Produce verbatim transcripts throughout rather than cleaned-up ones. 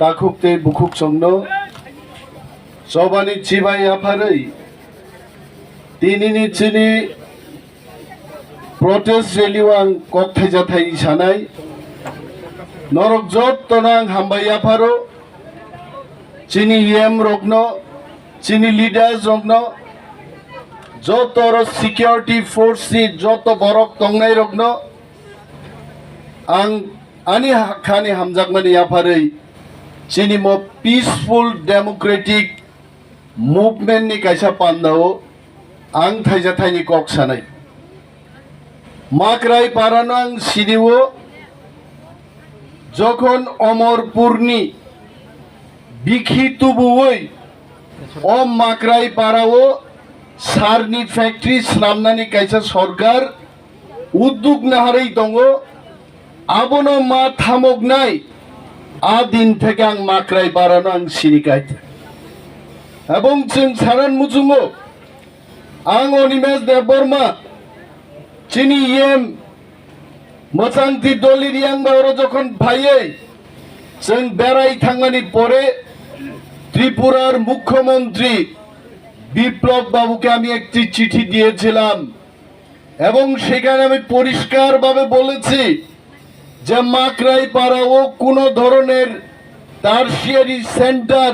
Takhuk tei bukhuk chwngno chobani chibai yapharwi tinini chini protest rally o ang kok thaija thai sanai. Norok jottono ang hambai yapharo, chini E M rokno, chini leaders rokno, joto oro security force ni joto borok tongnai rokno ang ani ha-, khani hamjakmani yapharwi chini mo peaceful democratic movement ni kaisa pandao ang thaisa thaini kok sanai. Makrai parano ang sinio, jokhon Omorpurni bikhi tubuwi o Makrai parao sarni factory swnamnani kaisa sorkar udduk naharwi tongo, abono ma thamoknai a din theke ang Makrai parano ang sini kaita. Ebong chwng saran muchungo, ang Animesh Debbarma, chini E M Mwchangti Doli Riang ba oro jokhon phaiwi chwng berai thangmani pore Tripurar Mukhyamantri Biplab Babuke ami ekti chithi diyechellam. এবং সেখানে আমি পরিষ্কারভাবে বলেছি যে মাকড়াই পাড়াও কোনো ধরনের tertiary centre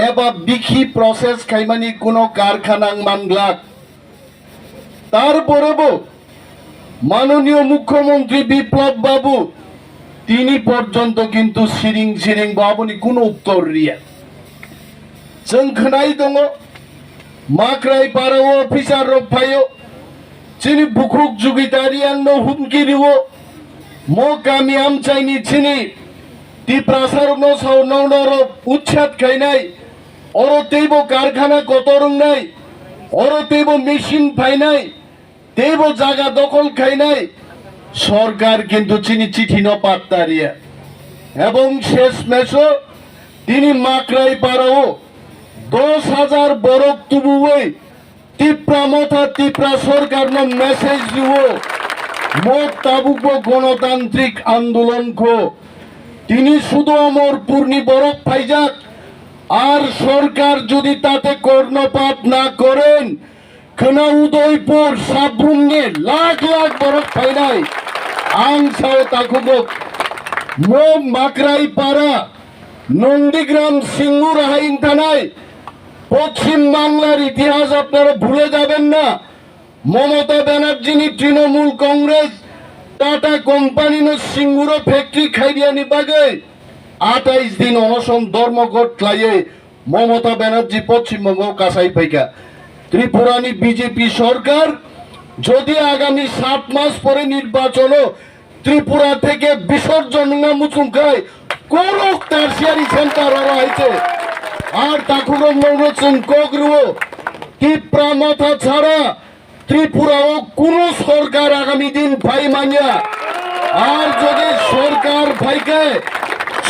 এবা বিখি প্রসেস খাইমানি কোনো কারখানা মানগ্লাক। তারপরেও মাননীয় মুখ্যমন্ত্রী বিপ্লব বাবু তিনি পর্যন্ত কিন্তু সিরিং সিরিং বাবুনি কোনো উত্তর Riya. Chwng khwnai tongo, Makrai parao officer rok phaio, chini bukhuk Jugita Riang no humki rio, mo kami amchaini chini Tiprasa rokno sao nono rok uchchat khainai, oro teibo karkhana kotor wngnai, oro teibo machine phainai, teibo jaga dokhol khainai sorkar kintu chini chithi no patta riya. Ebong shesh mesho tini Makrai parao dos hajar borok tubuwi Tipra Motha Tipra sorkar no message rio, mo tabukbo gonotantrik andolon kho. Tini sudu Omorpurni borok phaijak, ar sorkar jodi tate kornopat na koren, Khwna Udaipur, Sabrumni lakh lakh borok phainai. Ang sao takhukgo, mo Makrai para, Nondigram Singur hai wngthanai, Poschim Banglar itihas apnara bhule jaben na. Mamata Banerjee ni Trinamool Congress Tata Company no Singuro factory khairiyani bagwi atais din onoson dhormoghat khlaiwi Mamata Banerjee Poschim Bongo kasai phaikha. Tripura ni B J P sorkar jodi agami sat mas pore nirbachono Tripura theke bisorjon wngna muchung khai korok tertiary center oro hai se. Ar takhukrok nokno chwng kok rwo, Tipra Motha chhara Tripura o kunu sorkar agami din phai manya. Ar jodi sorkar phai khe,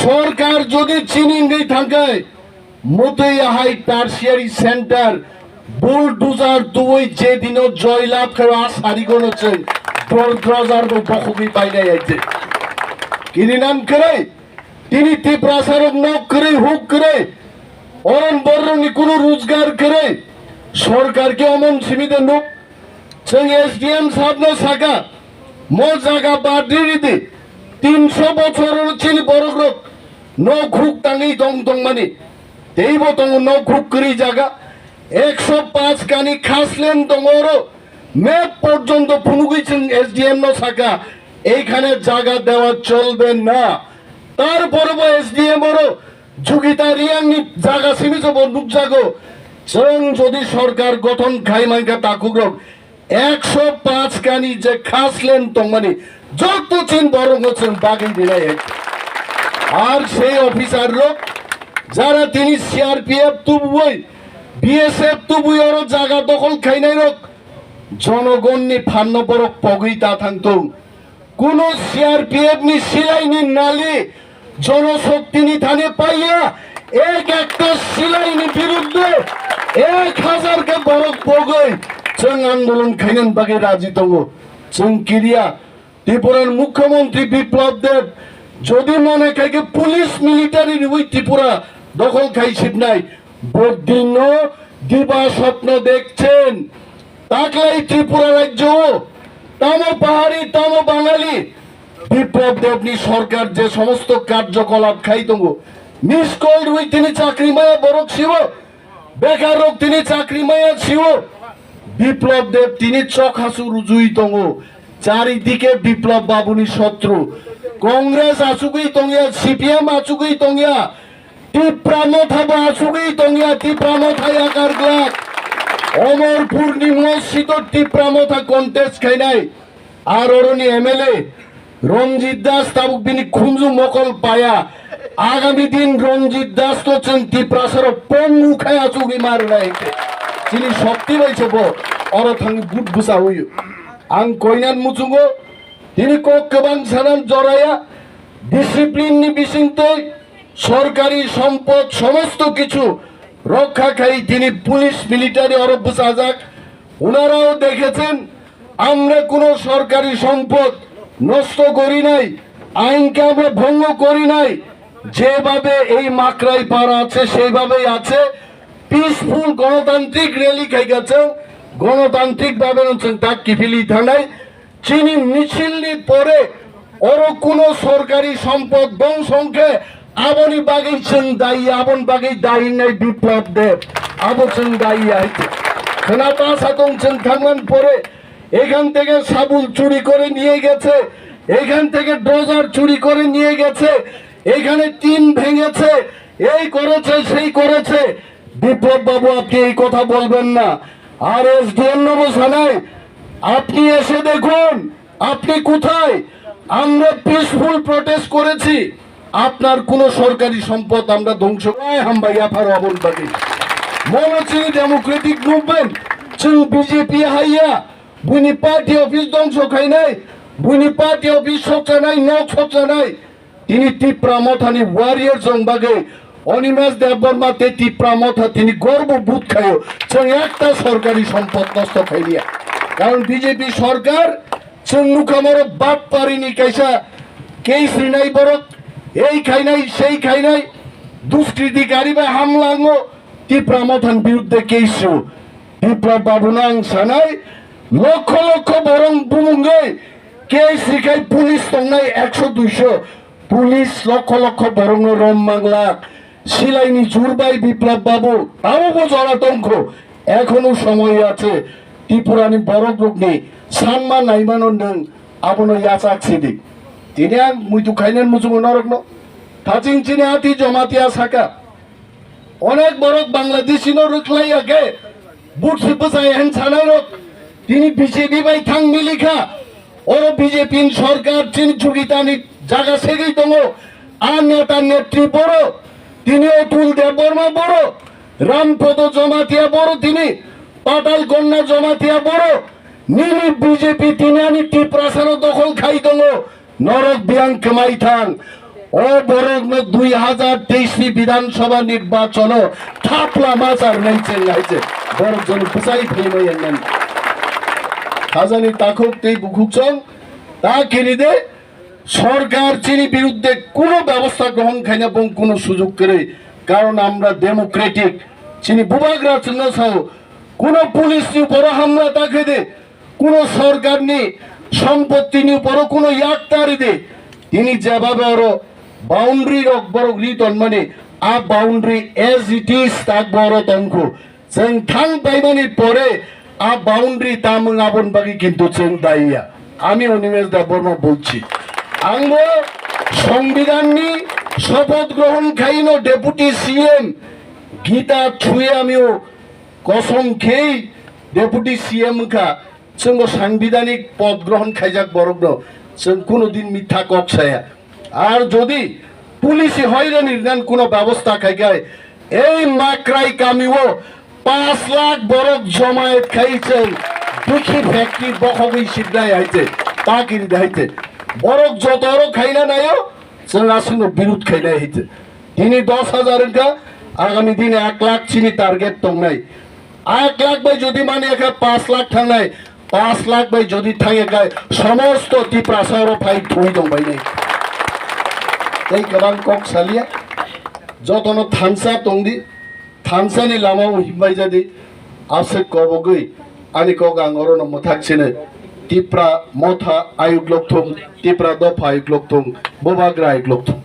sorkar jodi chini wngwi thang khe, Motwi ahai tertiary center bulldozer duwi je dino joy lab khaio a sarigono chwng bulldozer bo bokhogwi painai aite. Kini nan kwrwi, tini Tiprasa rok nok kwrwi, huk kwrwi, oron borrokni kunu rojgar kwrwi, sorkar khe omon simi de nuk. Chwng S D M sabno saka, mo jaga badri ridi, tinso bochor chini borok rok nok huk tangwi tong tongmani, teibo tongo nok huk kwrwi jaga, ekso paanch kani khaslen tongo oro, map porjonto phunugwi chwng S D M no saka, এইখানে জায়গা দেওয়া চলবে না। তারপরে S D M oro Jugita Riang ni jaga simi se bo nukjago. Chwng jodi sorkar gothon khai mankha takhukrok, ekso paanch kani je khaslen tongmani joto chin borok no chwng bagwi rinai hai. Ar sei officer rok jara tini C R P F tubui, B S F tubui oro jaga dokhol khainai rok jonogonni phanno borok pogwi ta thangtung. Kuno C R P F ni silai ni nali Jonoshokti ni thani paiya, ek ekta silai ni birudde ek hazar khe borok pogwi chwng andolon khainani bagwi raji tongo. Chwng kiriya Tripura ni Mukhyamantri Biplab Deb Jodi mone khai khe police military riwi Tripura dokhol khai sibnai, bodinno diba sopno dekhchen. Taklai Tripura rajyo tamo pahari, tamo bangali, Biplab Debni sorkar je somosto karjokolap khai tongo, miss call riwi tini chakri maya borok siwo, bekar rok tini chakri maya siwo. Biplab Deb tini chok hasu rujui tongo. Charidike Biplab Babuni sotru. Congress achugwi tongya, C P M achugwi tongya. Tipra Motha bo achugwi tongya, Tipra Motha yakar glak. Omorpurni mosjidot Tipra Motha contest khainai. Ar oroni M L A Ranjit Das tabuk bini khunju mokol paya. Agami din Ranjit Das to chwng Tiprasarok pongu khai achugwi ma rwnai hwnkhe. Chini shokti bai se bo oro thangwi but bwsa hoyo. Ang koinan muchungo, tini kok kwbang sanam joraya, discipline ni bisingtwi sorkari sompod somosto kichu rokha khai tini police military oro bwsajak. Unarao dekhechen, আমরা কোনো সরকারি সম্পদ নষ্ট করি নাই, আইনকে আমরা ভঙ্গ করি নাই। যেভাবে এই মাকড়াই পাড়া আছে সেইভাবেই আছে। Peaceful গণতান্ত্রিক rally khai gachang, গণতান্ত্রিক ভাবে nung chwng tak kiphilwi thangnai. Chini michilni pore oro kuno sorkari sompod dhongso wngkhe aboni bagwi chwng dayi, aboni bagwi dayi wngnai Biplab Deb, abo chwng dayi ya hai khe. Khwna ta satong chwng thangmani pore এখান থেকে শাবল চুরি করে নিয়ে গেছে, এখান থেকে ডোজার চুরি করে নিয়ে গেছে, এখানে টিন ভেঙেছে, এই করেছে, সেই করেছে। বিপ্লব বাবু, আপনি এই কথা বলবেন না। আর এসডিএম নবসানায় আপনি এসে দেখুন, আপনি কোথায়? আমরা পিসফুল প্রটেস্ট করেছি, আপনার কোনো সরকারি সম্পদ আমরা ধ্বংস নয়। হামবাই আফার অবন বাকি মনে হচ্ছে ডেমোক্রেটিক মুভমেন্ট, চুন বিজেপি হাইয়া, বুনি পার্টি অফিস ধ্বংস খাইনাই, বুনি পার্টি অফিস সচ্চা নাই, নখ সচ্চা নাই। Tini Tipra Mothani warrior chwng bagwi Animesh Debbarma tei Tipra Motha tini gorbo boodh khaio, chwng ekta sorkari sompod nosto khailiya. Karon B J P sorkar chwng nukha moro Batparini kaisa case rinai borok, ei khainai, sei khainai, duskritikari bai hamla wngo, Tipra Mothani biruddhe case rw. Biplab Babu no ang sanai, lokho lokho borok bumungwi case rikhai police tongnai ekso duiso, police lokho lokho borok no rom manglak. Silaini jur bai Biplab Babu, abo bo jora tongkho, ekhono somoy ache. Tripura ni borok rokni sanma naimano nwng abono yachak sidi. Tini ang muitu khainani muchungo norokno. Thaching chini ati Jamatia saka. Onek borok Bangladeshi no rwkhlai ya khe, but se bwsai hen sanai rok. Tini B J P bai thang milikha. Oro B J P ni sorkar chini chugitani jaga segwi tongo. A neta netri boro, tini Atul Debbarma boro, Rampodo Jamatia boro, tini Patal Gonna Jamatia boro. Nini B J P tini ani Tiprasa no dokhol khai tongo. Norok biyang kwmai thang. O borokno dui hazar teis ni Bidhan Sabha nirbachono thapla ma charnai chwng hai se borok jono bwsai phaimai wngnani. Khajani takhuk tei bukhuk chwng ta kiri de, sorkar chini biruddhe kuno bebosta grohon khaina bong kuno sujog kwrwi. Karon amra democratic, chini bubagra chwngno sao, kuno police ni uporo hamla ta khaide, kuno sorkarni sompottini uporo kuno yak ta ride, tini jebhabe oro boundary rok borok ri tonmani, a boundary as it is tak bo oro tongkhu. Chwng thang paimani pore a boundary tamung aboni bagwi kintu chwng daiya. আমি অনিমেষ দেববর্মা বলছি, angbo সংবিধানni শপথ গ্রহণ khaino deputy C M Gita thui amio kosom khei deputy C M wngkha, chwngbo sangbidhanik pod grohon khaijak borokno chwng kuno din mitha kok saya. Ar jodi police hoirani rinan kuno bebosta khaikhai, ei Makrai kamio pas lakh borok jomayet khai chwng bikhi factory bokhogwi sibnai hai se, ta kiri de hai se. Borok joto oro khaina naio, chwng aswkno birud khainai hai se. Tini dos hajar wngkha, agami dini ek lakh chini target tongnai. Ek lakh bai jodi mani ekha pas lakh thangnai, pas lakh bai jodi thangya khai somosto Tiprasa oro phai thui tong bai nai. tei kwbang kok saliya. Jotono thansa tongdi, thansani lamao himbai jadi. Aswk kobogwi ani kok ang orono mwthak sini. Tipra motha ayuk lokthung, Tipra dopha ayuk lokthung, Bubagra ayuk lokthung.